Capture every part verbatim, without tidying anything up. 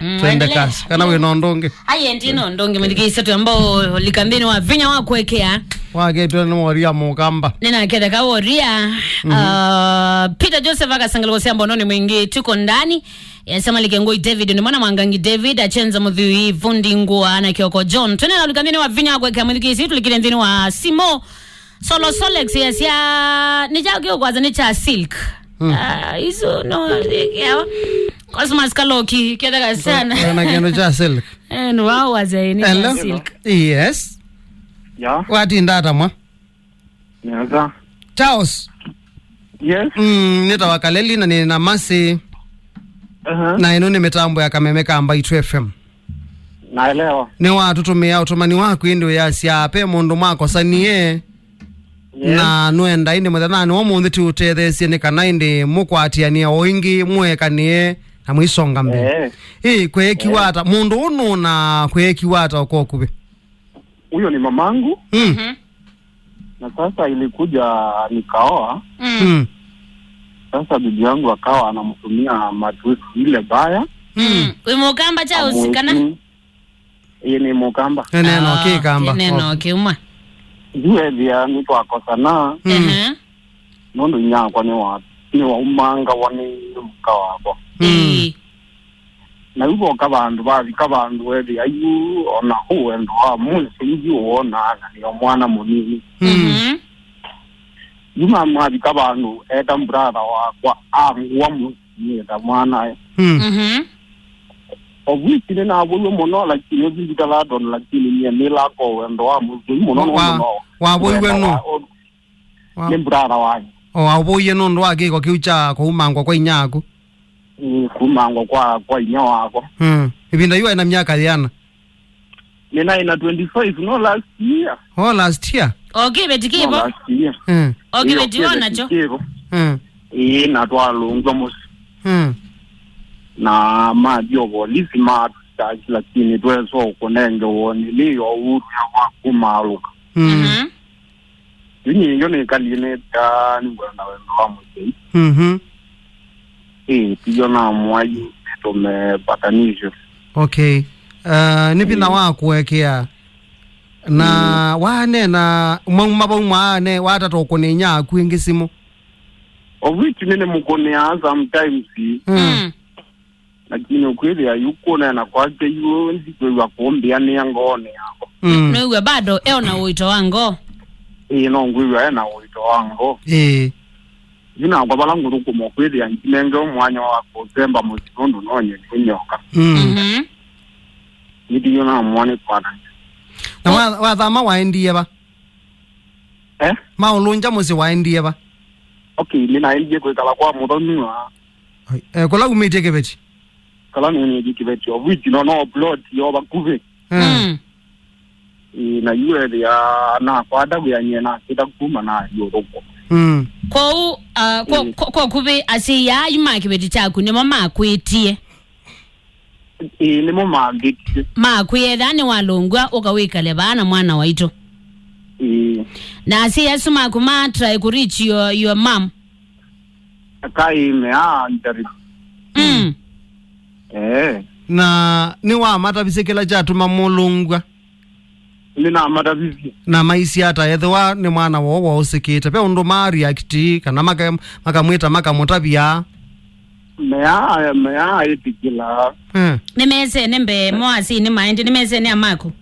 Mm, twende endelea. Kasi. Kana wĩ na ũndũ ũngĩ? Aye, ndi na ũndũ ũngĩ, mũthikĩĩsya, twamba ũlika nthĩnĩ wa vinya wa kũekea. Waketwe nĩ Woria Mũkamba. Nĩnaketheka Woria, uh, Peter Joseph akasangalĩkwa sya mbononi mwingĩ, tuko ndani. Yasema Likengoi David, nĩ mwana Mwangangi David, Achenza Mũthui, Vundi Ngua na Kioko John. Twende na ũlika nthĩnĩ wa vinya wa kũekea, mũthikĩĩsya, tũlikile nthĩnĩ wa simo. Solo Solex yasya, nĩ kya kĩũkwata nĩ kya silk. Mm. Ah, isu no, yawa. Cosmas Kaloki, ketheka sana. Wena kĩndũ kya silk. Eh, nĩ wao wazee, nĩ kya Hello? Silk. Yes. Ya. Watinda ata mwa? Neza. Charles. Yes. Mm, nĩtawa Kaleli na nĩ na Masi. Aha. Na ĩno nĩ mĩtambo ya Kameme ka Mbaitu F M. Naelewa. Nĩwatũtũmĩa ũtũmani waku ĩndĩ ũyasya pe mũndũ mwakosanie. Yes. Na nũenda ĩndĩ mũthenyanĩ wa ũmũnthĩ tũũtetheesye nĩ kana ĩndĩ mũkwatĩanĩa o ĩngĩ, mũekanĩe na mwĩsonga mbee. Eh. Ĩ, kweekiwa Eh. ata? Mũndũ ũũ nũna kweekiwa ata ũko ũkuvĩ? Huyo ni mamangu. Mm. Mhm. Na sasa ilikuja nikaoa. Mm. Mm. Sasa bibi yangu akawa anamtumia matusi ile baya. Mm. Wĩ Mũkamba Charles kana? Amwĩti-, ĩĩ nĩ Mũkamba. Ene no Ah, kĩkamba. Ene no Oh. kĩuma. Ithuĩ ethĩa nĩtwakosana. Mm. Ehe. Nũndũ inyakwa nĩwa-, nĩwaumanga wa nĩ mũka wakwa. Mm. Ĩĩ. Na yu voka vandũ vavika vandũ ethĩa yu ona ũũ wendo wa mũsyai yu wonaa na nĩo mwana mũnini. Mm. Mhm. Yu mamwavika vandũ eta brother wakwa angua mũsyĩ ta mwanae. Mm. Mhm. Ovisi nĩnavoiwe mũno lakini ũthi nditaladon lakini nyie nĩlako wendo wa mũsyai mũno Wa-, nũndũ no wavoiwe wendo nũ? wa-, Wa- nĩ brother wake. O, aũvũie nũndũ wa kĩko kĩu kya kũumangwa kwa inya aku? Ĩĩ, kumangwa kwa, kwa inya wakwa. Mm. Ĩvinda yu aĩ na myaka yĩana? Nĩnaĩ na twenty-five, no last year. Oh, last year? O kĩveti No kĩvo? last year. Mm. O Ĩĩ, kĩveti o kĩveti nakyo? kĩvo. Mm. Ĩĩ, na twalũngw'a mũsyĩ. Mm. Na mathi o volisi matũsitaki, lakini twesa kũnenge woni nĩ yo uhuru ya kwa kumaalũka. Mm. Mhm. Yu nyie nĩkalie nĩta nĩngwenda wendo wa mũsyai. Mhm. Ĩĩ, tiyo namwai nĩtũme patanisho. Okay. Uh, nĩ vinya Ĩĩ. wa kũekea. Na Mm. waneena, mwauma vau mwaane, watata ũkũnĩnya aku ĩngĩ simũ? Of which nĩ nĩmũkũnĩaa sometimes. Mm. Mm. Lakini ũkwĩthĩa yu kũneena kwake yu ndikwĩw'a kũmbĩanĩa ngoonĩ yakwa. Mm. Nĩw'a bado e na ũito wa ngoo. Ĩĩ, no ngwĩw'a e na ũito wa ngoo. Ĩĩ. Yu nakwa vala ngũthũkũma ũkwĩthĩa ndinenge mwanya wa kũsemba mũsyĩ nũndũ no nyie nĩ nyoka. Mm. Mhm. Nĩtiyo namwone kwana. Na wa-, wathama waendie va? Eh? Maũlũngya mũsyĩ waendie va? Okay, nĩnaendie kwĩkala kwa mũthonua. Ai, eh, kũla umĩtye kĩveti? Kala nĩnĩtye kĩveti, of which no, no plot yo vakuvĩ. Eh. Mm. Ĩĩ, na yu ethĩa nakwata wĩa nyie nakĩta kuma na yũthũkũ. Mm. Kwoou, uh, kwa, Ĩĩ. kwa, kwa kuvĩ asyai aa yu ma kĩveti kyaku nĩmo makwĩtie? Ĩĩ, nĩmo mambĩtie. Makwĩetha nĩwalũngw'a ũka wĩkale vaa na mwana waitũ. Ĩĩ. Na asyai asu maku ma try ku reach your, your mom? Akaĩ meaa njaribu. Mm. Eh. Na nĩwamatavisye kĩla kyatuma mũlũngw'a? Nĩnamatavisye. Na maisye ata ethĩwa nĩ mwana woo waũsĩkĩte? Ve ũndũ ma react kana maka-, makamwĩta makamũtavya? Meaa, meaa ĩtĩkĩla. Eh. Nĩmesene mbee mo asyai nĩmaendie, nĩmesene amaku?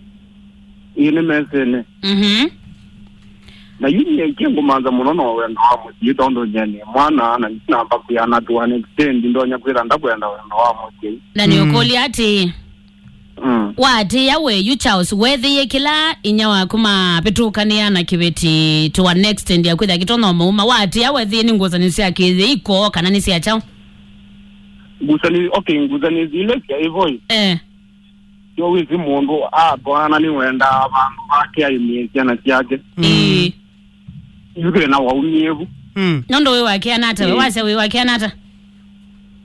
Ĩĩ, nĩmesene. Mhm. Na yu nyie kĩngũmanza mũno no wendo wa mũsyĩ, tondũ nyie nĩ mwana, na ndinamba kwĩana to an extent ndonya kwĩtha ndakwenda wendo wa mũsyĩ. Na nĩ Mm. ũkũlya atĩĩ, Mm. Waatĩĩa we yu Charles, weethĩie kĩla inya waku mavĩtũkanĩa na kĩveti to an extent ya kwĩthĩa kĩtonya ũmauma? Waatĩĩa weethĩie nĩ ngusanĩsyo sya kĩthĩi koo kana nĩ sya kyaũ? Ngusanĩ-, okay, ngusanĩsyo ila sya ĩvo ĩ. Eh. Yo wĩsĩ mũndũ atwaana nĩwendaa vandũ vake aimĩe syana syake. Mm. Ĩĩ. Yu thĩna waumie vu. Mm. Nũndũ wĩ wa kĩana ata? We Ĩĩ. wasya wĩ wa kĩana ata?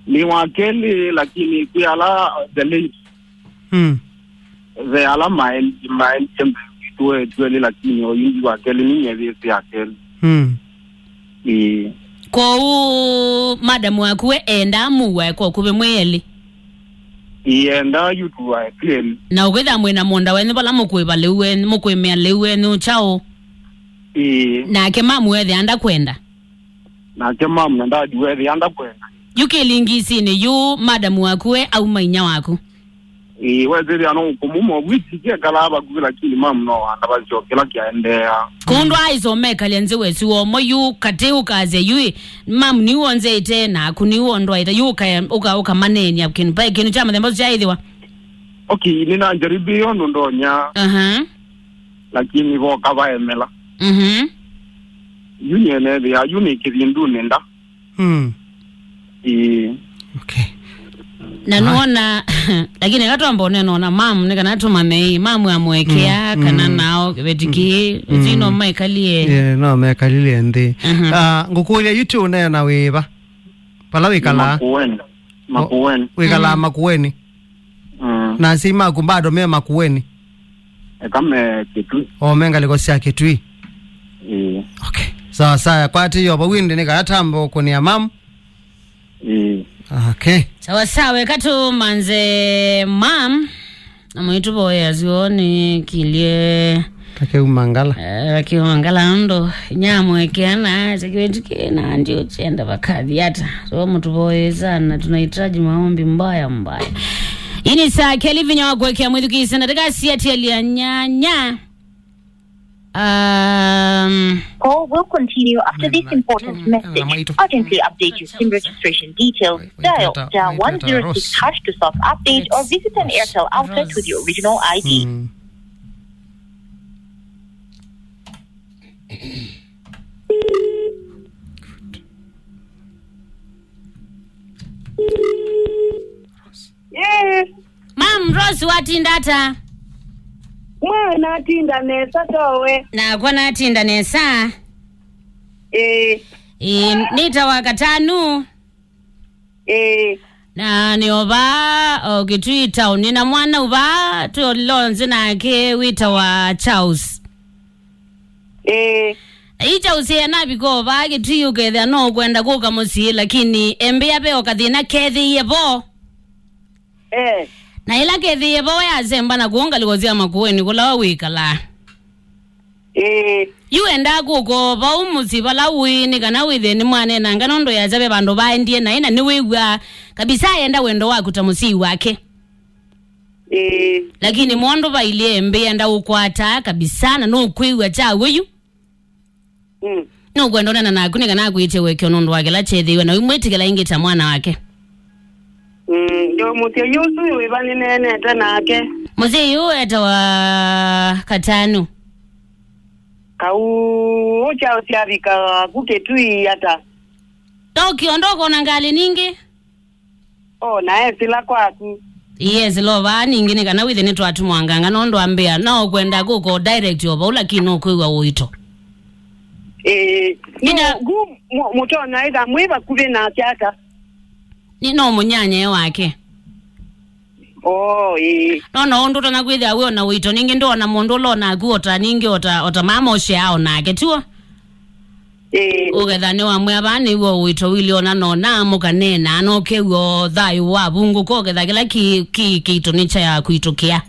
Nĩ wa kelĩ, lakini kwĩ ala, uh, the late Mm. Ve ala maendie, maendie mbee witũ etwelĩ, lakini oyu ndi wa kelĩ, ninyie vĩsĩ ya kelĩ. Mm. Ĩĩ. Kwoou madam waku we endaa mũw'e kwa ũkuvĩ mwĩ elĩ? Ĩĩ, endaa yu tu wa clean. Na ũkwĩthĩa mwĩ na mũũnda wenyu vala mũkwĩva lĩu wenyu, mũkwĩmĩa lĩu wenyu kyaũ? Ĩĩ. Nake mamu ethĩa ndakwenda? Nake mamu na dadi wethĩa ndakwenda. Yu kĩlingisinĩ yu, madamu waku we auma inya waku? Ĩĩ, wethĩthĩa no ũkũmuma ũvwiti kyekalaa vakuvĩ, lakini mamu no wanda vasyo kĩla kyaendeea. Kũndũ aisomekalia nzĩ wesi womo yu katĩ ũkasya yu ĩ, mamu niu onzeite naku niu ondwaite yu ũka- ũka- ũkamaneenia kĩndũ, vai kĩndũ kya mũthemba ũsu kyaĩthĩwa? Okay, nĩnanjaribie ũndũ ndonya. Aha. Lakini voka vaemela. Mhm. Yu nĩenethĩa yu nĩ kĩthindunĩ nda. Mm. Ĩĩ. Okay. Na nuona, lakini eka twamba ũnena na mamu, nĩ kana tũmanye ĩ, mamu amwekea, mm, kana, mm, nao kĩveti kĩĩ, mm, ĩsu no maikalie. Yeah, no mekalie nthĩ. Mhm. Ah, ngũkũlya yu ti ũneena wĩva? Vala wĩkalaa? Makueni. Makueni. Wĩkalaa, mm, Makueni? Mm. Na asyai maku bado me Makueni? Eka me Kitui. O me ngalĩko sya Kitui? Ĩĩ. Okay. Sawa sawa, kwatĩĩa vau ĩndĩ nĩ kana tamba ũkũnĩa mam. Ĩĩ. Okay. Sawa sawa, eka tũmanze mam. Na mwĩtũvoyea syo nĩ kilie. Kakeuma ngala. Eh, kakeuma ngala ndo. Nyamwekea na, kĩveti kĩna ndio chenda vakathi hata. So mtuvoye sana, tunahitaji maombi mbaya mbaya. Ĩĩ nĩ saa kelĩ vinya wa kũekea mwĩthukĩĩsya na ndakasiatĩalya nyanya. Um, Call will continue after this important message. Urgently update your SIM registration details. Dial star one zero six hash to self-update or visit an Airtel outlet with your original I D. Mm. Yes. Mam Rose, watinda ata? Mwana atinda nesa towe. Nakwa natinda nesa. Eh. Eh, nĩtawa Katanu. Eh. Na nĩ o vaa o Kitui town. Nĩ na mwana ũvaa twĩ o lonze nake wĩtawa Charles. Eh. Ĩĩ Charles anavika o vaa Kitui ũkethĩa no ũkwenda kũka mũsyĩ, lakini embĩa ve o kathĩna kethĩie vo. Eh. Na ĩla kethĩie vau yasemba na kũu ngalĩko sya Makueni kũla we wĩkalaa. Ĩĩ. Yu endaa kũka o vau mũsyĩ vala ũĩ nĩ kana wĩthĩe nĩmwaneenanga nũndũ yasya ve vandũ vaendie naĩ na nĩwĩw'aa kabisa enda wendo waku ta mũsyai wake. Ĩĩ. Lakini mũndũ vailyĩ embĩ enda ũkwata kabisa na nũkwĩw'a kya w'o yu. Mm. Nũkwenda ũneena naku nĩ kana akwĩtye ũekeo nũndũ wa kĩla kyethĩiwe, na ũimwĩtĩkĩla ĩngĩ ta mwana wake. Mm, ndio mũsyai ũsu wĩva nĩneenete nake. Mũsyai ũũ etawa Katanu. Kau ũkya ũsyavika ku Kitui ata? Tokyo ndokona ngalĩ ningĩ. O, na esĩla kwaku. Yes, lo vaa ningĩ nĩ kana wĩthĩ nĩtwatũmwanganga nũndũ ambĩa no ũkwenda kũka o direct o vau, lakini no kwĩw'a ũito. Ĩĩ, nĩ na- ngu mu- mũtonya ĩtha mwĩ vakuvĩ nake ata? Nĩ no mũnyanyae wake. O, ĩĩ. No no ũndũ ũtonya kwĩthĩa wĩ ona ũito ningĩ ndũona mũndũ ũla onaku ota ningĩ ota ota mama ũsyaa onake tiwo. Ĩĩ. Ũketha nĩwamwĩa vaa nĩw'o ũito wili ona nona mũkaneena na ũkew'a o thayũ wavungũka, ũketha kĩla ki ki kĩito nĩ kya kwitũkĩa.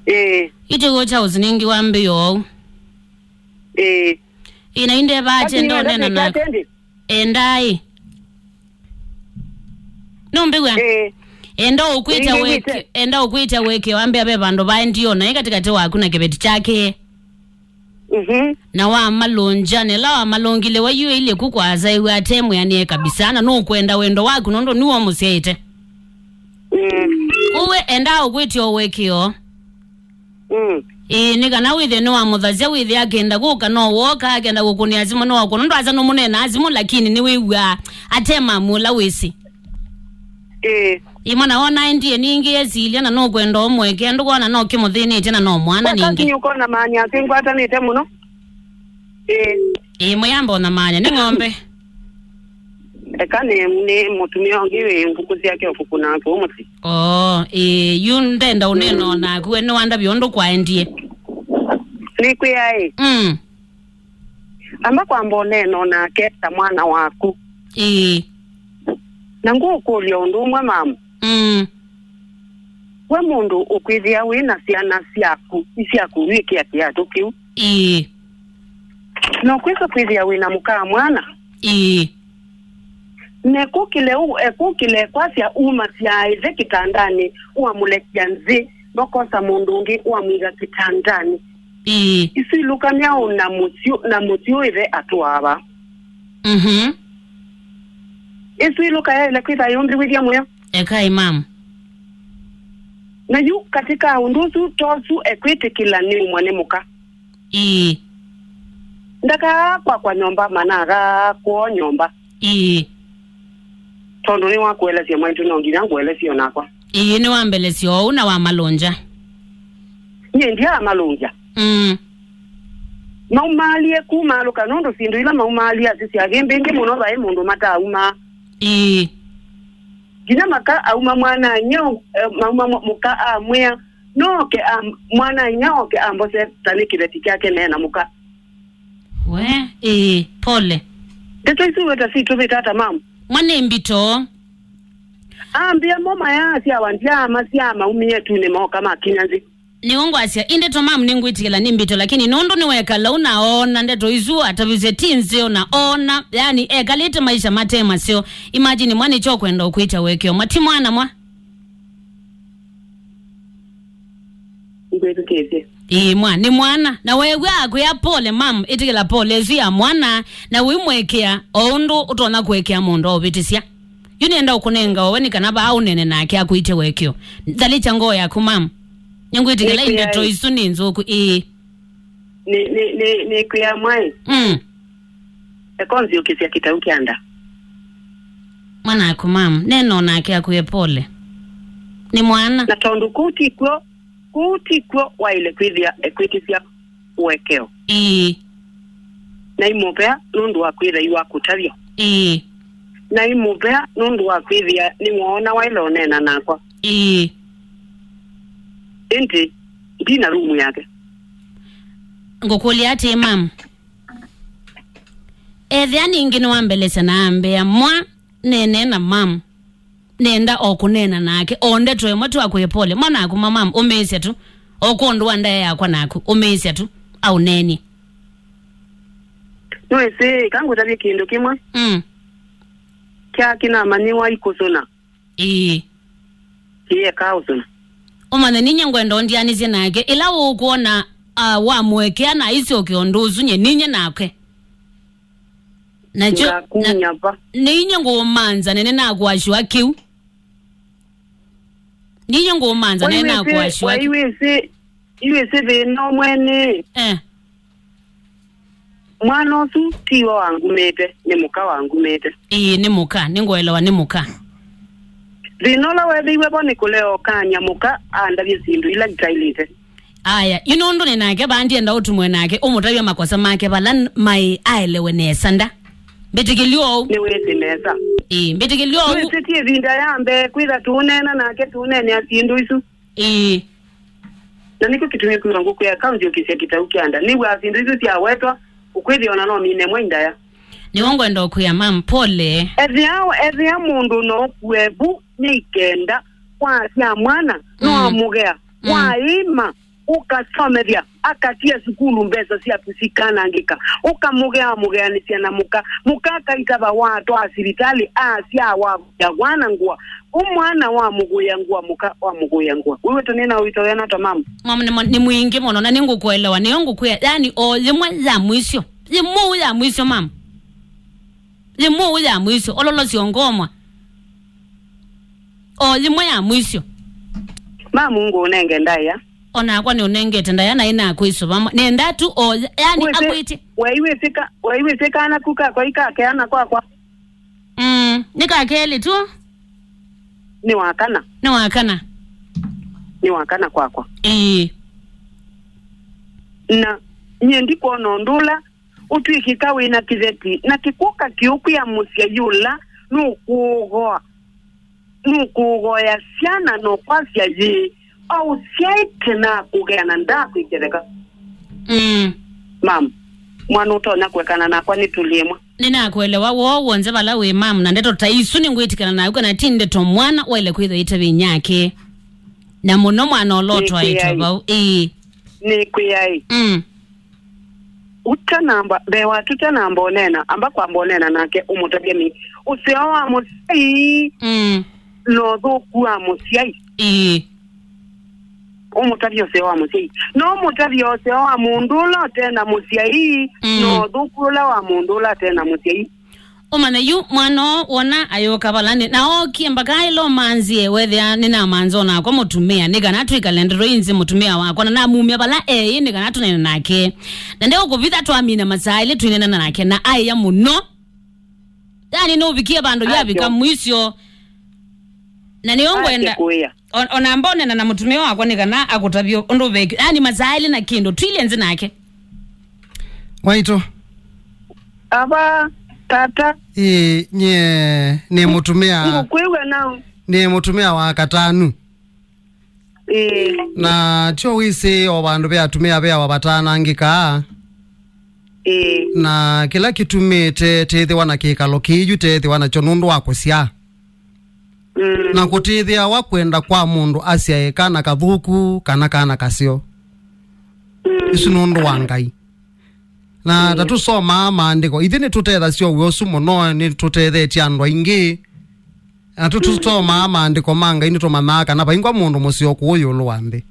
Ĩĩ. Itigo kya ũsiningi wa mbĩo ou. Ĩĩ. Ĩĩ na inde vaa lakini tenda ũnena na endaĩ. Nũmbĩw'a? Ĩĩ. Enda ũkwĩtya weke, enda ũkwĩtya weke wambĩa ve vandũ vaendie ona ĩ katĩkatĩ waku na kĩveti kyake. Mhm. Na wamalũngya, na ĩla wamalũngile, waiũĩlye ku kwasaiwe ate mwĩanĩe kabisa, na nũkwenda wendo waku nũndũ nĩwe ũmũsyaĩte. Mm. Kwoou endaa ũkwĩtya ũwekeo. Mm. Ĩĩ, nĩ kana wĩthĩe nĩwamũthasya, wĩthĩe akenda kũka, no woka, akenda kũkũnĩa simũ, no wakũna. Nũndũ asa nũmũneenaa simũ, lakini nĩwĩw'aa ate mamu ũla wĩsĩ. Ĩĩ. Ĩĩ, mwana wona endie ningĩ esilya na nũkwenda ũmwekea, ndũkwona no kĩmũthĩnĩtye na no mwana ningĩ. Wakati ũkona maani atĩ ngwatanĩte mũno. Ĩĩ. Ĩĩ, mũyamba ona maanya, nĩ ng'ombe. Eka nĩ, nĩ mũtumĩa ũngĩ wĩ ngũkũ syake ũkũkũnaa kũu mũsyĩ. Oo, ĩĩ, yu ndenda ũneena o naku, we nĩwandavya ũndũ kwaendie. Nĩkwĩa ĩ. Mm. Amba kwamba ũneena o nake ta mwana waku. Ĩĩ. Na ngũkũlya ũndũ ũmwe, mama. Mm. we mũndũ ũkwĩthĩa wĩ na syana syaku, isyaku wĩkĩa kĩatũ kĩu. Ĩĩ. Na ũkwĩsa kwĩthĩa wĩ na mũkaa mwana. Ĩĩ. Na ekũkĩle ũ-, ekũkĩle kwasya umasya ĩthe kĩtandanĩ, ũamũlekya nthĩ, nokosa mũndũ ũngĩ ũamwĩga kĩtandanĩ. Ĩĩ. Isu ilũka myaũ na mũsyũ, na mũsyũ ĩthe atũaa va? Mhm. Ĩsu ilũka yaĩle kwĩtha yũmbĩwĩthya mũyo. Ekai, mam. Na yu katĩ ka ũndũ ũsu, tosu ekwĩtĩkĩla nĩ ũmwe nĩ mũka. Ĩĩ. Ndakaa kwakwa nyũmba, manakaa kwoo nyũmba. Ĩĩ. Tondũ nĩwakũelesya mwaitũ, no nginya ngũelesye o nakwa. Ĩĩ, nĩwambelesya oou na wamalũngya. Nyie ndyaamalũngya. Mm. Maumaalie kumaalũka, nũndũ syĩndũ ila maumaalie asisya, ĩngĩ mbingĩ mũno vai mũndũ mataumaa. Ĩĩ. Nginya maka auma mwana-a-inyia, eh, mauma mũ-, mũka amwĩa, "Noke am-, mwana-a-inyia oke ambose ta nĩ kĩveti kyake neena mũka." We, ĩĩ, pole. Ndeto isu wĩta sitũvĩta ata, mam? Mwa nĩ mbito. Ambĩa mo mayaasyawa ndyaamasya, maumie tunĩ moka makinya nthĩ. Nĩw'o ngwasya, ĩ ndeto, mam, nĩngwĩtĩkĩla nĩ mbito, lakini nũndũ nĩwekala ũnaona ndeto isu atavisye ti nzeo na ona, yani, ekalĩte maisha mate maseo. Imagine, mwa nĩkyo kwenda ũkwĩtya wekeo. Mwa ti mwana, mwa? Ngwĩthukĩĩsye. Ĩĩ, mwa, nĩ mwana. Na weew'a akwĩa pole, mam, ĩtĩkĩla pole ĩsu ya mwana, na ũimwekea o ũndũ ũtonya kũekea mũndũ aũvĩtĩsya. Yu nĩenda ũkũnenga owe nĩ kana vaa ũnene nake akwĩtye wekeo. Thalĩkya ngoo yaku, mam. Nĩngwĩtĩkĩla ndeto isu nĩ nzũku, ĩĩ. Nĩ, nĩ, nĩ, nĩkwĩa mwaĩ. Mm. Eka ũnzyũkĩsya kĩtau kya nda. Mwanaku, mam, nena o nake akwĩe pole. Nĩ mwana. Na tondũ kũu ti kw'o, kũu ti kw'o waĩle kwĩthĩa ekwĩtĩsya ũekeo. Ĩĩ. Na imũvea nũndũ wa kwĩtha iwakũtavya. Ĩĩ. Na imũvea nũndũ wa kwĩthĩa nĩwoona waĩle ũneena nakwa. Ĩĩ. Ĩndĩ ndi na rumu yake. Ngũkũlya atĩĩ, mam? Ethĩa ningĩ nĩwambelesya na ambĩa, mwa, nene na mam. Nenda o kũneena nake, o ndeto ĩmwe tu akwĩe pole. Mwa naku, ma, mam, ũmĩĩsya tu. O kwondũ wa ndaĩa yakwa naku, ũmĩĩsya tu. Aũneenie. Nĩwĩsĩ, ka ngũtavye kĩndũ kĩmwe. Mm. Kyaa kĩnamanyĩwa ikũsũna. Ĩĩ. Kĩeka ũsũna. Ũmanya ninyie ngwenda ũndianĩsye nake. Ĩla ũkwona, ah, wamũekea na aisyoke ũndũ ũsu, nye ninyie nake. Nakyo, ngakunya va? Nĩ inyie ngũũmanza, nene nakwashwa kĩu. Nĩ inyie ngũũmanza, nene nakwashwa kĩu. Waiwĩsĩ, iwĩsĩ thĩna ũmwe nĩ. Eh. Mwana ũsu tiwe wangumĩte, nĩ mũka wangumĩte. Ĩĩ, nĩ mũka, nĩngũelewa nĩ mũka. Thĩna ũla weethĩiwe vo nĩ kũlea ũkany'a mũka andavye syĩndũ ila itaĩlĩte. Aya, yu nũndũ nĩ nake vaa, ndienda ũtumwe nake, ũmũtavya makosa make vala n-, maĩ, aelewe nesa nda. Mbĩtĩkĩlyo ũu. Nĩwĩsĩ nesa. Ĩĩ, mbĩtĩkĩlyo ũu. Twĩsĩ ti ĩvinda ya mbee kwĩtha tũũneena nake, tũũneenea syĩndũ isu. Ĩĩ. Na nĩkyo kĩtumi kwĩwa ngũkwĩa, eka ũnzyũkĩsya kĩtau kya nda. Nĩw'aa syĩndũ isu syawetwa, ũkwĩthĩa ona no mine ĩmwe indaya. Nĩw'o ngwenda ũkwĩa, mam, pole. Ethĩa, ethĩa mũndũ no ũkue vu nĩ ikenda, wasya mwana, no amũgea, waĩma, ũkasomethya, akatia sukulu, mbesa syaku sikanangĩka, ũkamũgea, amũgeanĩsya na mũka, mũka akaitava, watwaa sivitalĩ, asya, wavũya mwana ngũa, ũ mwana wamũgũĩa ngũa, mũka wamũgũĩa ngũa. Wĩw'ĩte nĩna ũito wĩana ata, mam? Mam, nĩ mo-, nĩ mwingĩ mũno, na nĩngũkũelewa. Nĩyo ngũkwĩa, yani, o yĩmwe ya mwisyo, yĩmwe ya mwisyo, mam. Yĩmwe ya mwisyo, ololosyo ngomwa. O yĩmwe ya mwisyo. Mamu ngũnenge ndaĩa. O nakwa nĩũnengete ndaĩa na ĩnakwĩsũva. Nenda tu o, yani, wĩsĩ-, akwĩtye. Waiwĩsĩka, waiwĩsĩka anaku kakwa ikakeana kwakwa. Mm, nĩ ka kelĩ tu. Nĩ wa kana. Nĩ wa kana. Nĩ wa kana kwakwa. Ĩĩ. Na nyie ndikwona ũndũ ũla ũtw'ĩkĩka wĩ na kĩveti, na kĩkw'ũka kĩũkwĩa mũsyai ũla nũkũũgoa, nũkũũgoya syana, na ũkwasya yĩĩ, aũsyaĩte na akũgea na ndaakwĩketheka. Mm. Mam, mwana ũtonya kũekana nakwa nĩ tũlĩ ĩmwe. Nĩnakũelewa woo w'onthe vala wĩ, mam, na ndeto ta isu nĩngwĩtĩkana naku kana ti ndeto mwana waĩle kwĩthwa ĩtavĩ inyake. Na mũno mwana ũla ũtwaĩtwe vau. Ĩĩ. Nĩkwĩai. Mm. Ũtanamba, mbee wa tũtanamba ũneena, amba kwamba ũneena nake, ũmũtavye nĩ, ũseo wa mũsyai, mm, na ũthũku wa mũsyai. Ĩĩ. Ũmũtavye ũseo wa mũsyai. No ũmũtavye ũseo wa mũndũ ũla ũte na mũsyai, mm, na ũthũku ũla wa mũndũ ũla ũte na mũsyai. Ũmanye yu mwana ũũ wona ayũka vala nĩ, na ookie mbaka ĩla ũmanzie, wethĩa nĩnamanza o nakwa mũtumĩa, nĩ kana twĩkale ndeto ii nzĩ mũtumĩa wakwa, na namumya vala eĩ, nĩ kana tũneene nake. Na ndeũkũvitha twamina masaa elĩ twĩneena nake, na aĩa mũno. Yani, nũvikie vandũ vyavika mwisyo. Na nĩyo ngwenda. Ake kũĩa. O-, ona mbonena na mũtumĩa wakwa nĩ kana akũtavye ũndũ ũvekĩ. Yani, masaa elĩ na kĩndũ, twilye nzĩ nake. Waitũ. Ava, tata. Ĩĩ, nyie nĩ mũtumĩa. Ngũkwĩw'a nao. Nĩ mũtumĩa wa katanu. Ĩĩ. Na tyo wĩsĩ o vandũ ve atumĩa veawa vatanangĩkaa. Ĩĩ. Na kĩla kĩtumĩte tĩthĩwa na kĩkalo kĩyu tethĩwa nakyo nũndũ wa kũsyaa. Mm. Na kũtĩthĩawa kwenda kwa mũndũ asyae kana kathũku kana kana kaseo. Mm. Isu nũndũ wa Ngai. Na ta tũsomaa maandĩko, ithyĩ nĩtũtethasya ũw'o ũsu mũno, nĩtũtethetye andũ aingĩ. Na tũ-, tũsomaa maandĩko ma Ngai, nĩtũmanyaa kana vaingwa mũndũ mũseo kũũ ĩũlũ wa nthĩ.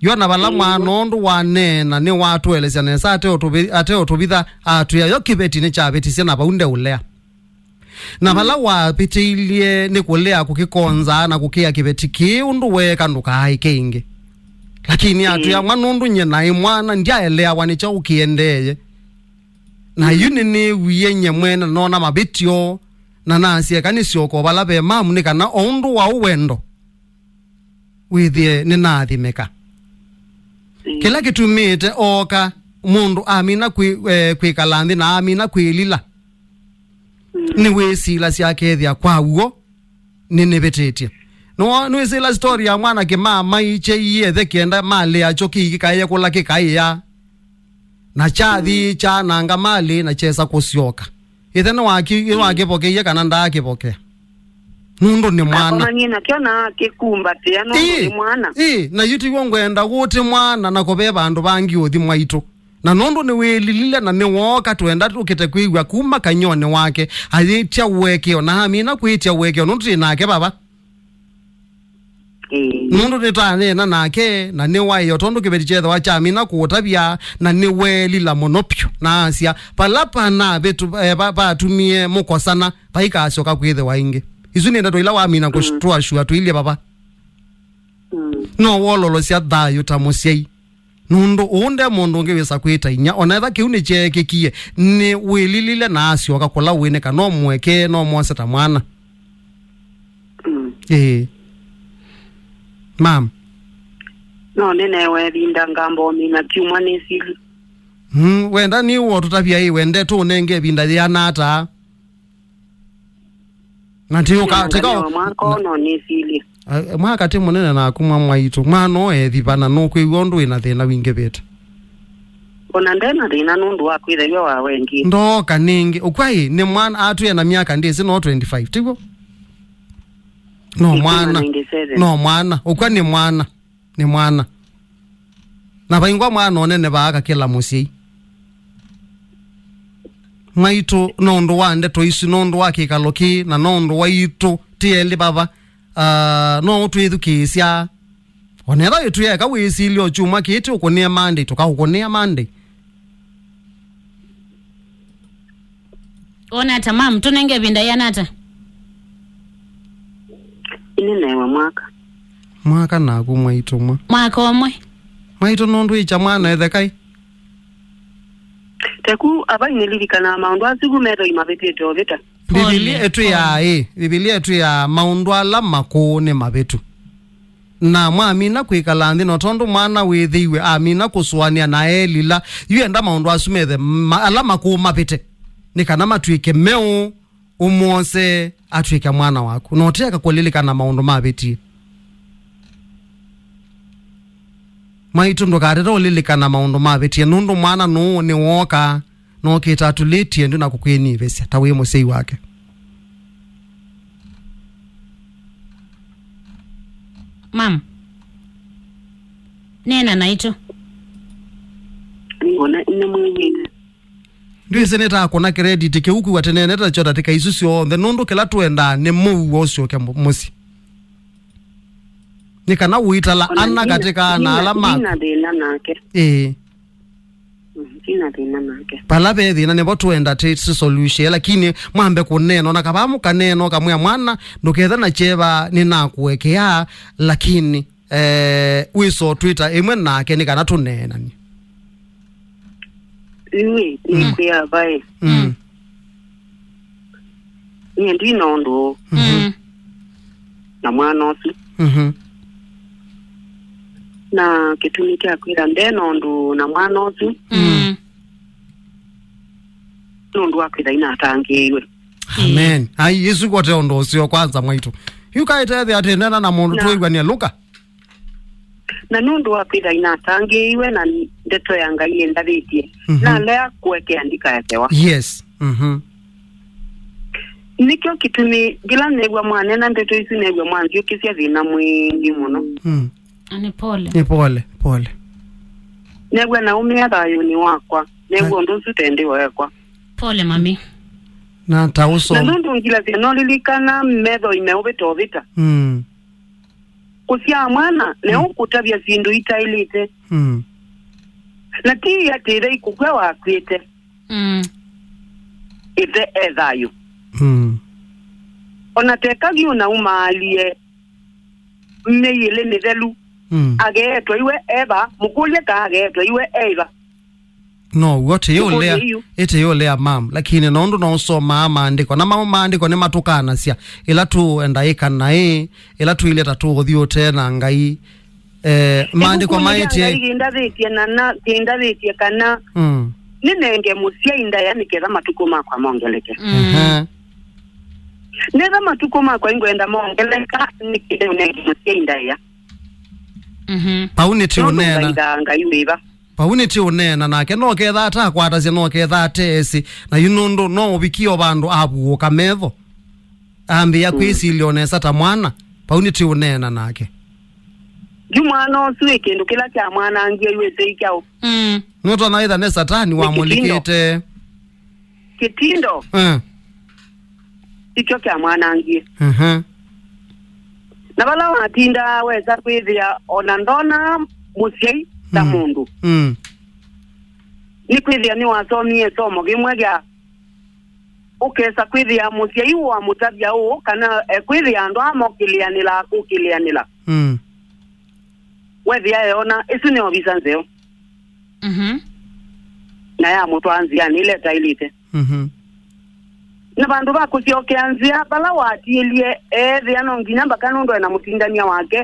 Yona vala mwana ũndũ waneena, nĩwatũelesya nesa ate ũtũvi-, ate ũtũvitha, atwĩa yo kĩveti nĩkyavĩtisye na vau ndeũlea. Na vala wavĩtĩilye nĩ kũlea kũkĩkonza na kũkĩa kĩveti kĩĩ ũndũ weeka ndũkaaĩke ĩngĩ. Lakini atwĩa mwa nũndũ nyie naĩ mwana, ndyaeleawa nĩ kyaũ kĩendeeye. Na yu nĩnĩw'ie nyie mwene noona mavĩtyo, na nasya eka nĩsyoka o vala ve mamu, nĩ kana o ũndũ wa ũwendo wĩthĩe nĩnaathimĩka. Kĩla kĩtumĩte ooka, mũndũ amina kwĩ-, eh, kwĩkala nthĩ na amina kwĩlila, nĩwĩsilasya akethĩa kwa w'o nĩnĩvĩtĩtye. Nĩwo-, nĩwĩsĩla story ya mwana kĩmama ikyeiye ethe kĩenda malĩa kyo kĩikĩkaĩe kũla kĩkaĩa. Na kyathi kyananga malĩ na kyesa kũsyoka. Ĩthe nĩwaki-, nĩwakĩvokeie kana ndaakĩvokea? Nũndũ nĩ mwana. Akomanie nakyo na akĩkumbatĩa nũndũ nĩ mwana. Ĩĩ, na yu tiw'o ngwenda gũtĩ mwana na kũve vandũ vangĩ ũthi mwaitũ. Na nũndũ nĩwĩlilile na nĩwooka, twenda tũkĩte kwĩw'a kuma kanyw'anĩ wake, ayĩtya ũekeo, na amina kwĩtya ũekeo, nũndũ twĩ nake vava. Ĩĩ. Nũndũ nĩtwaneena nake, na nĩwaĩa, tondũ kĩveti kyethĩwa kyamina kũũtavya, na nĩweelila mũno vyũ, na asya, vala panavĩtũ-, eh, va-, vatumie mũkosana, vaikasyoka kwĩthĩwa ĩngĩ. Isu nĩ ndeto ila wamina kũtwaa sua tũilye vava. Mm. No wololosya thayũ ta mũsyai. Nũndũ ũũ nde mũndũ ũngĩ wĩsa kwĩta inyia, o na ethĩwa kĩu nĩkyeekĩkie, nĩwĩlilile na asyoka kũla wĩ nĩ kana ũmũekee na ũmwose ta mwana. Mm. Ĩĩ. Mam. No nĩnewe ĩvinda ngamba ũmina kyumwa nĩsili. Mm, wenda nĩ ũtũtavya ĩ, wende tũũnenge ĩvinda yĩana ata? Na ti ũka-, ti ka-, mwaka na, ũno nĩsilye. Eh, mwaka ti mũnene naku mwa mwaitũ. Mwana ũũ ethĩva na nũkwĩw'a ũndũ wĩ na thĩna wingĩvĩte. Ona nde na thĩna nũndũ wa kwĩthĩwa wa wengi. Ndooka nĩngĩ. Ũkw'a ĩ, nĩ mwana atwĩe na myaka ndĩsĩ no twenty-five, tiguo? No mwana. Nĩngĩ seven. No mwana. Ũkw'a nĩ mwana. Nĩ mwana. Na vaingwa mwana ũnenevaa akakĩla mũsyai. Mwaitũ, nũndũ wa ndeto isu, nũndũ wa kĩkalo kĩĩ, na nũndũ waitũ, ti elĩ vava, ah, no ũtwĩthukĩĩsya. Onetha wĩtwĩa eka wĩsilye o kyumwa kĩĩ, ti ũkũnĩe Monday, tũkaũkũnĩa Monday. Wona ata, mam? Tũnenge ĩvinda yĩana ata? Ĩnĩ newe mwaka. Mwaka naku mwaitũ mwa. Mwaka ũmwe. Mwaitũ nũndũ ĩkya mwana ethe kai? Teku, ava nĩlilikanaa maũndũ asu vu methoi mavĩtĩte ũvĩta. Bibilia ĩtwĩaa ĩ, Bibilia ĩtwĩaa maũndũ ala makũũ nĩ mavĩtu. Na mwamina kwĩkala nthĩ, no tondũ mwana wĩthĩiwe amina kũsũanĩa na elila, yu enda maũndũ asu methe ma-, ala makũũ mavĩte, nĩ kana matw'ĩke meũ, ũmwose atw'ĩke mwana waku. Na ũteeka kũlilikana maũndũ mavĩtie. Mwaitũ, ndũkatete ũlilikana maũndũ mavĩtie, nũndũ mwana nũũ nĩwooka, nookĩte atulĩtye ndu na kũkwĩnyivĩsya ta wĩ mũsyai wake. Mam. Neena naitũ. Nĩngũna nĩmwĩw'ĩte. Ndwĩsĩ nĩtakũna credit kĩu kwĩw'a tene nĩtakyo ndatĩka isu syonthe, nũndũ kĩla twendaa nĩ mũuo ũsyoke mũ-, mũsyĩ. Nĩ kana ũitala Ona ana ndina, katĩka na ndina, ala maku. Ndina thĩna nake. Ĩĩ. Mm, ndina thĩna nake. Pala ve thĩna nĩvo twenda tĩ solution, lakini mwambe kũneena, ona kavaa mũkaneena, ũkamwĩa mwana, ndũketha na kyeva nĩnakũekea, lakini, eh, wĩso twĩta ĩmwe nake nĩ kana tũneenanie. Niĩ, Mm. nĩkwĩa vaĩ. Mm. Mm. Niĩ ndi na ũndũ Mhm. na mwana ũsu. Mhm. Na kĩtumi kya kwĩra nde na ũndũ na mwana ũsu, Mm. nũndũ wa kwĩtha inatangĩĩiwe. Amen. Ai, Yesu kote ũndũ ũseo kwanza mwaitũ. Yu kaĩtethĩa atĩ nena na mũndũ Na twĩw'ania Luka. Na nũndũ wa kwĩtha inatangĩĩiwe na ndeto ya Ngai ĩndavĩtye, Mhm. nalea kũekea ndikaekewa. Yes. Mhm. Nĩkyo kĩtumi ngĩla new'a mwanena ndeto isu, new'a mwanzyũkĩsya thĩna mwingĩ mũno. Mm. Na nĩ pole. Nĩ pole, pole. New'a naũmĩa thayũnĩ wakwa. New'a Na ũndũ ũsu tendĩ wekwa. Pole, mami. Na ta Na ũsoma. nũndũ ngilasya nolilikana metho imeũvĩta ũvĩta. Mm. Kũsyaa mwana, ne Mm. ũkũtavya syĩndũ itaĩlĩte. Mm. Na ti atĩ ĩthe ikũkw'a wakw'ĩte. Mm. Ĩthe e thayũ. Mm. Ona teka vyũ na umaalie mĩĩ ĩlĩ mĩthelu. Mm. Ageetwa iwe eva, mũkũlye ka ageetwa iwe eiva. No, w'o tĩyũlea, Mũkũlye yu. Ĩtĩyũlea mam, lakini nũndũ no ũsomaa maandĩko, na mamo maandĩko nĩmatũkanasya, ĩla tũenda ĩka naĩ, ĩla tũilye ta tũũthi ũtee na Ngai. Eh, maandĩko Ĩvukunĩ ya maĩtye Ngai kĩndavĩtye na, na, kĩndavĩtye kana Mm. nĩnenge mũsyai ndaĩa nĩketha matukũ makwa mongeleke. Mm. Ehe. Nĩtha matukũ makwa ingwenda mongeleka, nĩkĩte ũnenge mũsyai ndaĩa. Mhm. Pau nĩ ti Nũndũ ũneena. Ngai ndaa Ngai wĩva. Pau nĩ ti ũneena nake, no ketha atakwatasya, no ketha ateesĩ. Na yu nũndũ no ũvikie o vandũ avuũka metho. Ambĩa Mm. kwĩsilya o nesa ta mwana, pau nĩ ti ũneena nake. Yu mwana ũsu ĩ kĩndũ kĩla kya mwanangie yu ĩsei kyaũ? Mm. Nũtonya wĩtha nĩ Satani Nĩ kĩtindo. wamũlikĩte. Kĩtindo. Eh. Ikyo kya mwanangie. Mhm. Na vala watindaa wesa kwĩthĩa ona ndona mũsyai ta Mm. mũndũ. Mm. Nĩ kwĩthĩa nĩwasomie ĩsomo kĩmwe kya ũkesa kwĩthĩa mũsyai ũũ amũtavya ũũ, kana ekwĩthĩa andũ aa mokĩlĩanĩla kũkĩlĩanĩla. Mm. Wethĩa eona, ĩsu nĩ ovisa nzeo. Mhm. Na yamũtwaa nzĩanĩ ĩla ĩtaĩlĩte. Mhm. Na vandũ va kũsyokea nzĩa vala watiĩlye, eethĩa no nginya mbaka nũndũ ena mũtindania wake.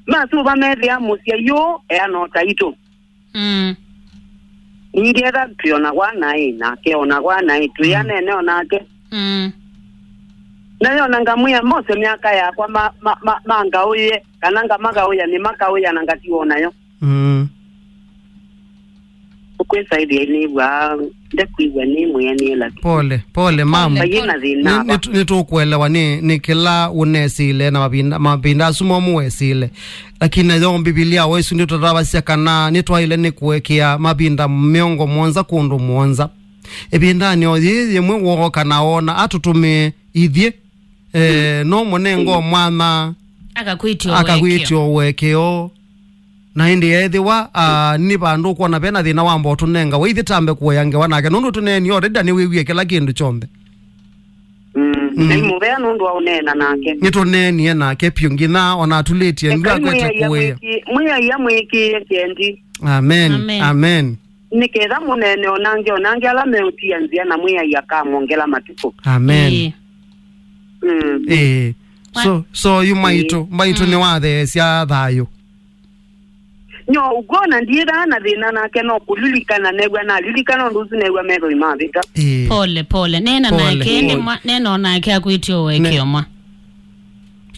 Masũva methĩa mũsyai ũũ eana o taitũ. Mm. Ningĩ etha twĩonagwa naĩ, nake onagwa naĩ, twĩanene o nake. Mm. Na yona ngamwĩa mose myaka yakwa ma, ma, ma, mangaũĩe, kana ngamagaũya, nĩmakaũya na ngatiwa o nayo. Mm. Ũkwĩsa ĩthĩa nĩw'aa, ndekwĩw'a nĩ mwĩanĩe lakini. Pole, pole, mama. Pole, Vayĩ na pole. thĩna Nĩ, ava. nĩ, nĩtũkũelewa nĩ, nĩ kĩla ũnesĩle na mavinda, mavinda asu momũ wesĩle. Lakini nayo Mbivilia o ĩsu nĩtũtavasya kana nĩtwaĩle nĩ kũekea mavinda mĩongo mũonza kũndũ mũonza. Ĩvindanĩ o yĩĩ yĩmwe wooka na oona atũtũmĩe ithyĩ, eh, no mũnengo Mm. mwana Akakwĩtya ũekeo. akakwĩtya ũekeo. Na ĩndĩ ethĩwa, ah, nĩ vandũ ũkwona vena thĩna wamba ũtũnenga, we ithyĩ tambe kũea ngewa nake, nũndũ tũneeni already na nĩwĩwie kĩla kĩndũ kyonthe. Mm. Mm. Ngai mũvea nũndũ wa ũneena nake. Nĩtũneenie nake vyũ nginya ona atulĩtie ndu Ngai akwete mwĩaia kũĩa. mwĩki-, mwĩaia mwĩkĩĩe kyendi. Amen. Amen. Amen. Nĩ ketha mũnene onange, onange ala meũtia nzĩa na mwĩaia akamwongela matukũ. Amen. Ĩĩ. Mm. Ĩĩ. So, so yu maitũ, maitũ Mm. nĩwatheesya thayũ. Nyo, ũkwona ndiĩthaa na thĩna nake, no kũlilikana new'a nalilikana ũndũ ũsu new'a metho imavĩta. Ĩĩ. Pole, pole. Neena Pole, nake, pole. nĩ mwa-, neena o nake akwĩtye ũekeo Ne-, mwa.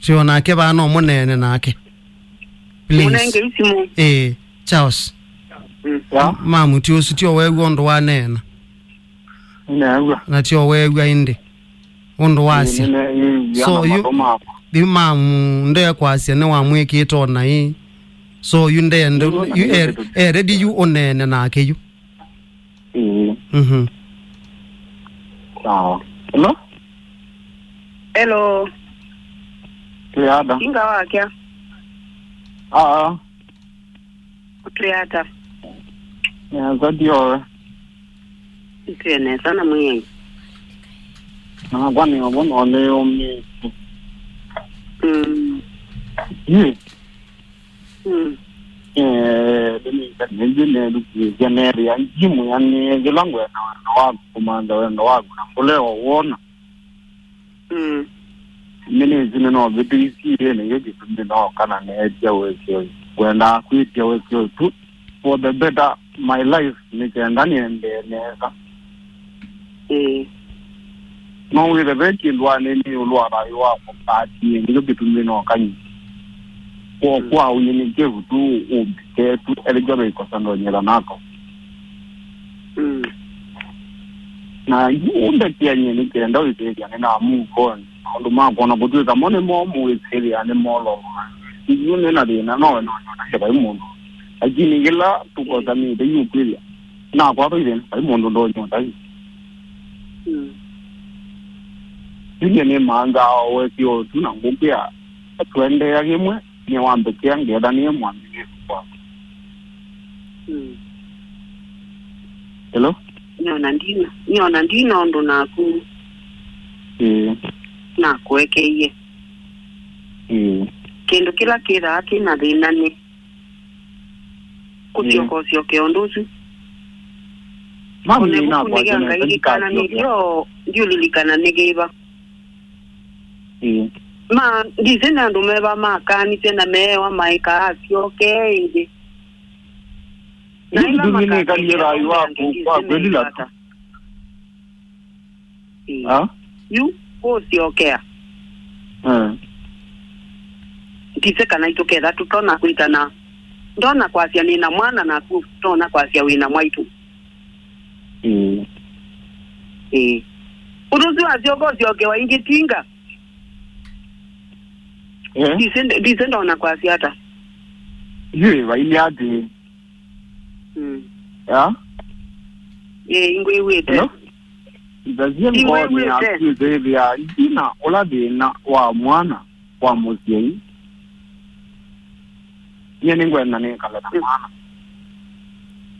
Tio nake vaa no mũneene nake. Please. Mũnenge isimũ. Ĩĩ, Charles. Mm. Ya. Mamu, ti ũsu tio weew'a ũndũ waneena. Nĩneew'a. Na tio weew'a ĩndĩ. Ũndũ wasya. Ĩĩ, nĩne-, ĩĩ, So, na yu, matũ makwa. Yu mamu ndekwasya nĩwamwĩkĩte o naĩ. So yu ndende, yu e, e ready yu ũneene nake yu. Ĩĩ. Mhm. Sawa. Hello? Hello. Tũyada. Inga wakya. Aa. Ũtwĩ ata? Nesa, tiowe. Nĩtwĩ nesa na Mwĩai. Nakwa nĩ ũvũ nonĩũmĩtye. Mm. Yĩ. Mm. Eh, nĩnĩngi nelukĩĩsya neethĩa ngimwĩa nĩ yĩla ngwenda wendo waku, kũmantha wendo waku na ngũlea ũwona. Mm. Nĩnĩsĩ nĩnovĩtĩisye nĩkyo kĩtumi nooka na neetya ũekeo. Ngwendaa kwĩtya ũekeo tu for the better my life, nĩ kenda nĩendee nesa. Ĩĩ. No wĩthe ve kĩndũ anĩnĩ ĩũlũ wa thayũ wa mũkati, nĩkyo kĩtumi nooka nyie. Kwa, mm, kwa ũnyenyekevu tu, ũmbĩke tu, ethĩwa ve ĩkosa ndonyela nako. Mm. Na ũndekeany'e nĩ kenda wĩthĩĩthya nĩna move on maũndũ makwa, na kũtw'ĩka mo nĩ momũ wĩthĩĩthya nĩ mololo. Yu nĩ na thĩna, nowe nonyonasya vai mũndũ. Lakini yĩla tũkosanĩte, yu kwĩthĩa nakwatwa ithĩna, vai mũndũ ndonyota yu. Mm. Yu nĩ nĩmanthaa ũekeo tu na ngũkwĩa tũendeea kĩmwe. Nĩwambĩkĩa ngetha nĩe mwambĩlĩlyo waku. Mm. Hello? Nĩona ndina, nĩona ndina ũndũ naku. Ĩĩ. Nakũekeie. Ĩĩ. Kĩndũ kĩla kĩthaa kĩna thĩna nĩ kũsyoka, ĩĩ, ũsyoke ũndũ ũsu. Mami, ona nĩnakwasya nĩkĩa Ngai nesa, nĩkananĩtye, ndiũlilikana nĩ kĩva. Ĩĩ. Ma, ndisĩ nĩ andũ meva makanisye na meewa maĩka asyoke ĩngĩ. Na ĩla kĩtumi nĩkalie thayũ waku kwa kwĩlila tu. Ĩĩ. Ah? Yu kũsyokea. Eh. Ndisĩ kana itũketha tũtona kwĩtana. Ndona kwasya nĩ na mwana naku tona kwasya wĩ na mwaitũ. Ĩĩ. Ĩĩ. Ũndũ ũsu asyoka ũsyokewa ĩngĩ tinga. Eh? Ndisĩ, ndisĩ ndona kwasya ata. Yu ĩvailye atĩ. Mm. Ya? Ĩĩ, ingwĩw'ĩte. Hello? Ndasie ngoonĩ yaku ĩthĩthĩa ndina ũla thĩna wa mwana wa mũsyai. Nyie nĩngwenda nĩkale na mwana.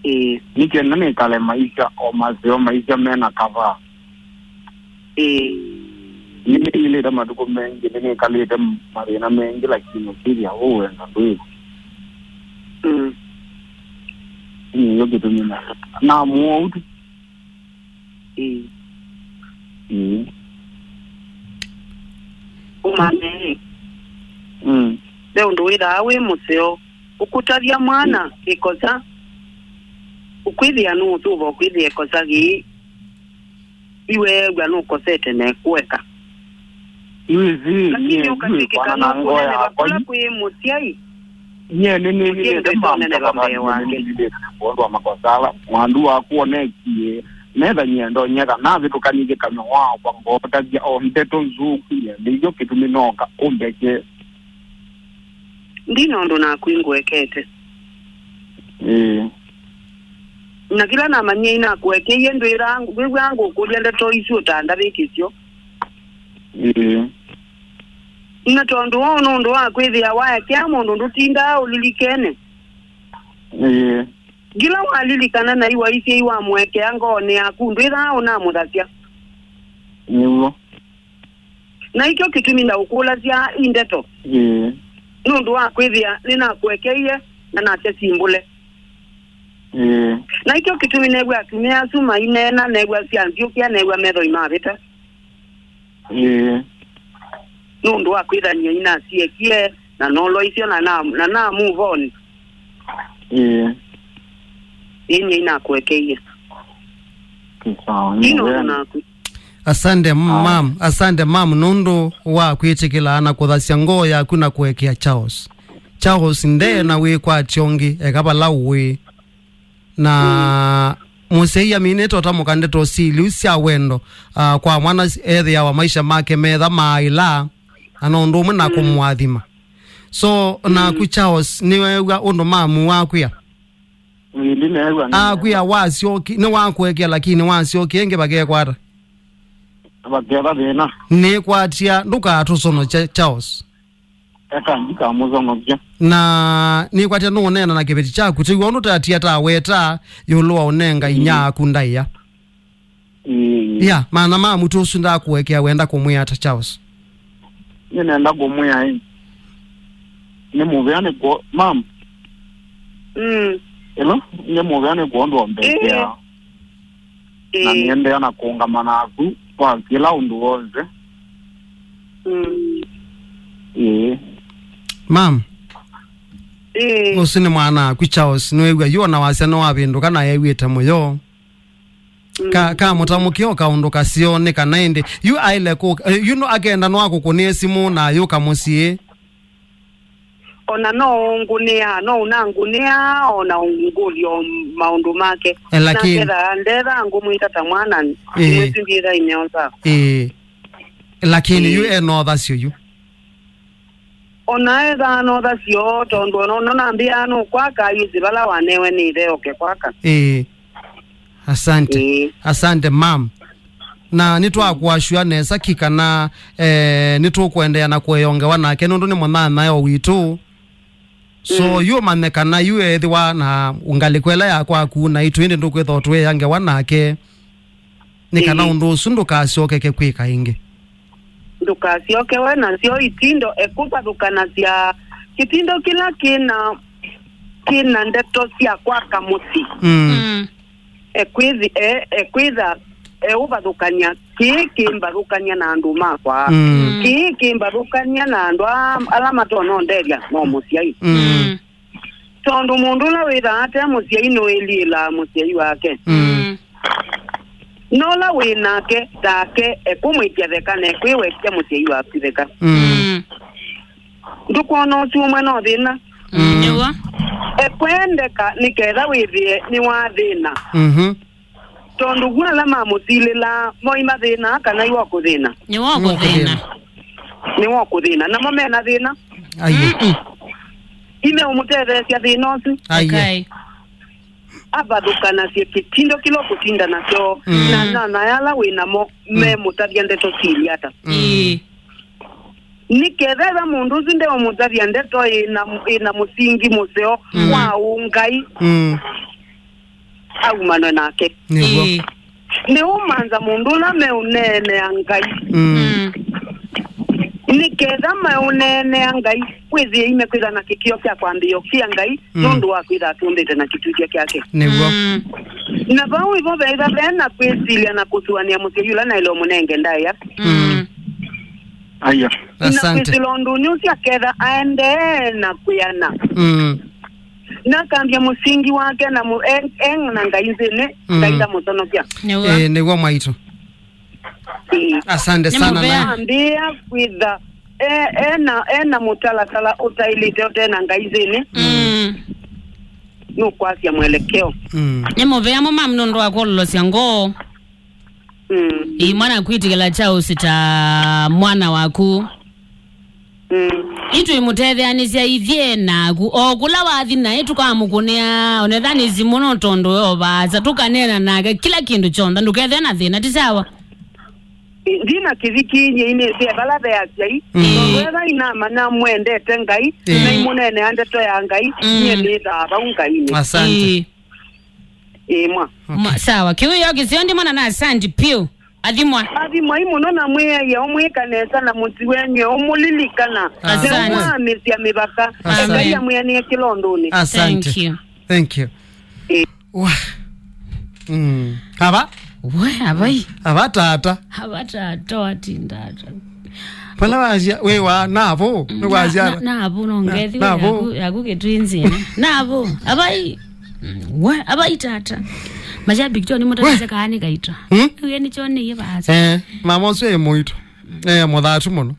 Ĩĩ. Nĩkenda nĩkale maisha o maseo, maisha mena kavaa. Ĩĩ. Nĩnĩilĩte matukũ mengĩ, nĩnĩkalĩte mathĩna mengĩ, lakini ũkĩthĩa ũũ wenda ndwĩw'a. Mm. Nĩyo kĩtumi na namũou tu. Ĩĩ. Ĩĩ. Ũmanye, mm, ve ũndũ wĩthaa wĩ mũseo, ũkũtavya mwana, mm, ĩkosa, ũkwĩthĩa nũũsũva ũkwĩthĩa ĩkosa yĩĩ, iweew'a nũkosete na ĩkũeka. Nĩwĩsĩ, lakini nyie ndiũĩ ũkatw'ĩkĩka kwana na ngoo nũkũneneva yakwa kũla yu kwĩ mũsyai. Nyie nĩnĩilĩte maũndũ mbee wake. Nĩnĩilĩte kwondũ wa makosa ala mwandu waku onekie. Metha nyie ndonyeka navĩtũkanĩthye kanyw'a wakwa ngootavya o ndeto nzũku, nyie nĩkyo kĩtumi nooka ũmbeke. Ndi na ũndũ naku ingũekete. Ĩĩ. Na kĩla namanyie inakũekeie, ndwĩw'aa ngũkũlya ndeto isu ũtandavĩkĩsyo. Ĩĩ. Na tondũ ũũ nũndũ wa kwĩthĩa waekea mũndũ ndũtindaa ũlilikene. Ĩĩ. Kĩla walilikana na iwaisye iwamũekea ngoonĩ yaku, ndwĩthaa ũnamũthasya. Nĩw'o. Na ikyo kĩtumi ndaũkũlasya i ndeto. Ĩĩ. Nũndũ wa kwĩthĩa nĩnakũekeie na nasya simbũle. Ĩĩ. Na ikyo kĩtumi neew'a atumĩa asu maineena, neew'a syanzyũkĩa, neew'a methoi mavĩta. Ĩĩ. Nũndũ wa kwĩthania inasiekie na noloisyo na na, na na move on. Ĩĩ. Ĩĩ, nyie inakũekeie. Sawa. Ino naku. Asante, mam. Asante, mam, nũndũ wa kwĩtĩkĩla na kũthasya ngoo yaku na kũekea Charles. Charles nde na wĩkwatyo ũngĩ, eka vala ũĩ. Na mũsyai aminĩte ũtamũka ndeto siliu sya wendo, ah, kwa mwana ethĩawa maisha make metha maaĩla, na no ũndũ ũmwe na kũmũathima. So, naku Charles, nĩweew'a ũndũ mamu wakwĩa? Ĩĩ, nĩneew'a. Akwĩa wasyoki, nĩwakũekea, lakini wasyokie ĩngĩ vakekwata? Vaketha thĩna. Nĩkwatya ndũkatũsonokya, Charles. Eka, ndikamũsonokya. Na nĩkwatya nũũneena na kĩveti kyaku, tĩw'o ũndũ tatia ta weta ĩũlũ wa ũnenga inyia aku ndaĩa. Ĩĩ. Ya, maana ma mũtũ ũsu ndakũekea wenda kũmwĩa ata, Charles? Nĩnenda kũmwĩa ĩ. Nĩ mũvea nĩ kwo-, mam. Mm. Hello? Nĩ mũvea nĩ kwondũ ombekea. Ĩĩ. Na nĩendeea na kũũngama naku kwa kĩla ũndũ w'onthe. Mm. Ĩĩ. Mam. Ĩĩ. Ũsu nĩ mwana aku Charles, nĩwĩw'a yu ona wasya nĩwavĩndũka na ew'ĩte mũyo. Mm. Ka, kamũtamũkĩa o kaũndũ kaseo nĩ kana ĩndĩ yu aĩle kũ, eh, yu no akenda no akũkũnĩe simũ na ayũka mũsyĩ. Ona no ũngũnĩa, no ũnangũnĩa, ona ũngũlya o maũndũ make. Eh, lakini naketha ndetha ngũmwĩta ta mwana, ĩĩ, mwĩsindĩtha ineosa. Ĩĩ. Lakini yu, ĩĩ, ena ũthasyo yu. Ona ethaa na ũthasyo, tondũ ona, ona nambĩaa nũkwaka, ayĩsĩ vala wanewe nĩ ĩthe oke kwaka. Ĩĩ. Asante. Ĩĩ. Asante, mam. Na nĩtwakũasyũa nesa ki kana, eh, nĩtũkũendeea na kũea ngewa nake nũndũ nĩ mũnyanyae o witũ. So, mm, yu ũmanye kana yu ethĩwa na ngalĩko ĩla ya kwaku naitũ ĩndĩ ndũkwĩthwa ũtũea ngewa nake. Nĩ kana, ĩĩ, ũndũ ũsu ndũkasyokeke kwĩka ĩngĩ. Ndũkasyokewe nasyo itindo ekũvathũkanasya kĩtindo kĩla kĩna, kĩna ndeto sya kwaka mũsyĩ. Mm. Mm. Ekwĩthi-, e-, ekwĩtha eũvathũkany'a, "Kĩĩ kĩmbathũkany'a na andũ makwa. Mm. Kĩĩ kĩmbathũkany'a na andũ aa, ala matonondethya no mũsyai." Mm. Mm. Tondũ mũndũ ũla wĩthaa ate mũsyai nũĩliĩlaa mũsyai wake. Mm. Mm. Na ũla wĩ nake take ekũmwĩtya theka na ekwĩwetya mũsyai waku theka. Mm. Mm. Ndũkwona ũsu ũmwe no thĩna? Mm. Nĩw'o. Ekwendeka nĩ ketha wĩthĩe nĩwathĩna. Mhm. Tondũ w'o ala mamũsilĩlaa moima thĩna kana iwokũthĩna? Nĩwokũthĩna. Nĩwokũthĩna. Namo mena thĩna? Aiye. Mm-mm. Imeũmũtetheesya thĩna ũsu? Aiye. Ekai. Avathũkanasye kĩtindo kĩla ũkũtinda nakyo, mm, na, na, na ala wĩ namo, mm, memũtavya ndeto sili ata. Mm. Ĩĩ. Nĩ ketha ĩla mũndũ ũsu ndeũmũtavya ndeto ĩna, ĩna mũsingi mũseo, mm, wa ũngai, mm, aumanwe nake. Nĩw'o. Ĩĩ. Nĩũmanza mũndũ ũla meũneenea Ngai. Mm. Mm. Nĩ ketha meũneenea Ngai, wĩthĩe imekwĩtha na kĩkĩo kya kwambĩĩa ũkĩa Ngai, mm, nũndũ wa kwĩtha atũmbĩte na kĩtutya kyake. Nĩw'o. Mm. Na vau ivo veĩtha ve na kwĩsilya na kũsũanĩa mũsyai ũla naĩle ũmũnenge ndaĩa. Mm. Aiya. Na asante. Kwĩsĩla ũndũnĩ ũsu aketha aendee na kwĩana. Mm. Na akambya mũsingi wake na mũ-, e-, e na Ngai nthĩnĩ, mm, Ngai ndamũsonokya. Nĩw'o. Eh, nĩw'o mwaitũ. Ĩĩ. Asante sana. Nĩ mũvea. Na ambĩĩa kwĩtha, e-, ena, ena mũtalatala ũtaĩlĩte ũte na Ngai nthĩnĩ. Mm. Nũkwasya mwelekeo. Mm. Nĩ mũvea mũno, mam, nũndũ wa kwololosya ngoo. Mm. Ĩĩ, mwana kwĩtĩkĩla Charles ta mwana waku. Mm. Itwĩmũtetheanĩsya ithyĩ naku. O kũla wathi naĩ tũkamũkũnĩa, onetha nĩ simũ no tondũ we o vaasa, tũkaneena nake kĩla kĩndũ kyonthe. Ndũkethĩwe na thĩna, ti sawa? Ndi na kĩviki nyie inĩsĩ vala ve asyai. Mm. Tondũ ethwa inamanya mwendete Ngai, mm, na imũneenea ndeto ya Ngai, mm, nyie nĩthaa vau Ngainĩ. Asante. Ĩĩ. Ĩĩ, mwa. Okay. Mwa, sawa. Kĩwĩoo kĩseo ndi mwana na asante piũ. Athimwa. Athimwai mũno na mwĩaĩe ũmwĩka nesa na mũti wenyu ũmũlilikana. Asante. Na ũmwamĩsya mĩvaka. Asante. Ngai amwĩanĩe kĩla ũndũnĩ. Asante. Thank you. Thank you. Ĩĩ. Wa. Mm. Ava? We, avai. Ava tata. Ava tata watindata. Pala wasya, we wa, navo, nĩ wasya. Na, na, navo, no ngethi, navo. Yaku, yaku kĩtwinzĩna. Navo, avai. Mm, we, avai tata. Mashabiki, choni mũtavise kaani kaitũ. Hmm? Uye nĩ choni ye basi. Eh, mama ũsu e mũitũ. Eh, mũthatu mũno.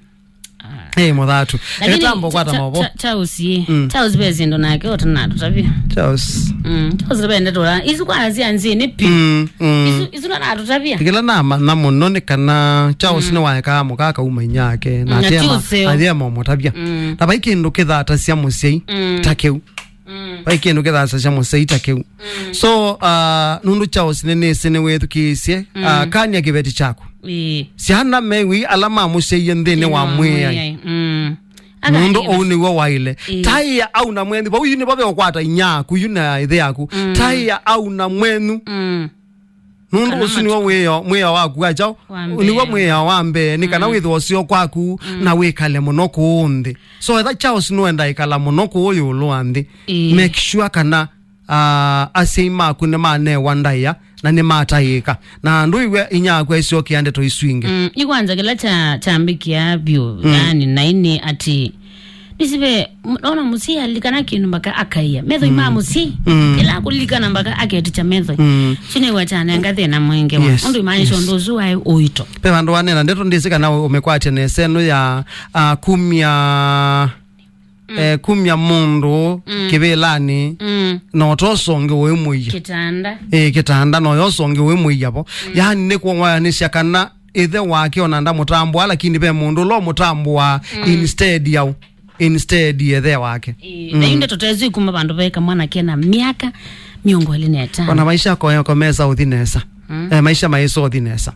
Ah. Hey, mũthatu. Lakini Etambo kwata cha- cha- mavo. cha- Charles ye. Mm. Charles ve syĩndũ nake ũtanatũtavya. Charles. Mm. Charles ve ndeto la. Isu kwa asia nzini pi. Mm, mm. Isu isu nanatũtavya. Kĩla nama na mũno nĩ kana Charles Mm. nĩ waekaa mũkaka uma inyake na Mm, na atema Charles eo. atema mũtavya. Mm. Na vai kĩndũ kĩthatasya mũsyai Mm. ta kĩu. Mm. Vai kĩndũ kĩthatasya mũsyai ta kĩu. Mm. So, uh, nũndũ Charles nĩ nĩsĩ nĩ wĩthukĩĩsye, uh, Mm. kania kĩveti kyaku. Ĩĩ. Syana mewĩ ala mamũsyaie nthĩnĩ wa mwĩai. Mm. Nũndũ Akanie ũu nĩw'o waĩle. Ĩĩ. Taĩa au na mwenyu. Vau yu nĩvo veũkwata inya yaku, yu na ĩthe yaku. Mm. Taĩa au na mwenyu. Mm. Nũndũ Kana ũsu nĩw'o matu- wĩao, mwĩao waku wa kyaũ? Wa mbee. Nĩw'o mwĩao wa mbee, nĩ kana Mm. wĩthĩwe ũseo kwaku Mm. na wĩkale mũno kũũ nthĩ. So, etha Charles nũenda ĩkala mũno kũũ ĩũlũ wa nthĩ, Ĩĩ. make sure kana, ah, asyai maku nĩmanewa ndaĩa na nĩmataĩĩka. Na ndũiw'a inya yaku aisyokea ndeto isu ingĩ. Mm, yu kwanza kĩla kya- kyambĩkĩa vyũ, Mm. yani, nainĩ atĩ, nĩsive, m- ona mũsyai alikana kĩndũ mpaka akaĩa. Methoi ma Mm. mũsyai, Mm. ĩla akũlilikana mpaka aketikya methoi. Mm. Su nĩw'a kyanenga thĩna mwingĩ wa Yes. Ũndũ imaanisha Yes. ũndũ ũsu waĩ ũito. Ve vandũ wanena ndeto ndĩsĩ kana ũmĩkwatya nesa ĩno ya, ah, kumya Mm. eh, kumya mũndũ Mm. kĩvĩlanĩ Mm. na ũtosonge wĩ mũia. Kĩtanda. Eh, kĩtanda na ũyosonge wĩ mũia vo. Mm. Yaani nĩ kũng'oyanĩsya kana ĩthe wake ona ndamũtambũa, lakini ve mũndũ ũla ũmũtambũa Mm. instead yau, instead ĩthe wake. Ĩĩ, Mm. na yu ndeto ta isu ikuma vandũ ve kamwana kena myaka mĩongo ĩlĩ na ĩtano. Ona maisha koyoko mesa ũthi nesa. Mm. Eh, maisha maĩsa ũthi nesa.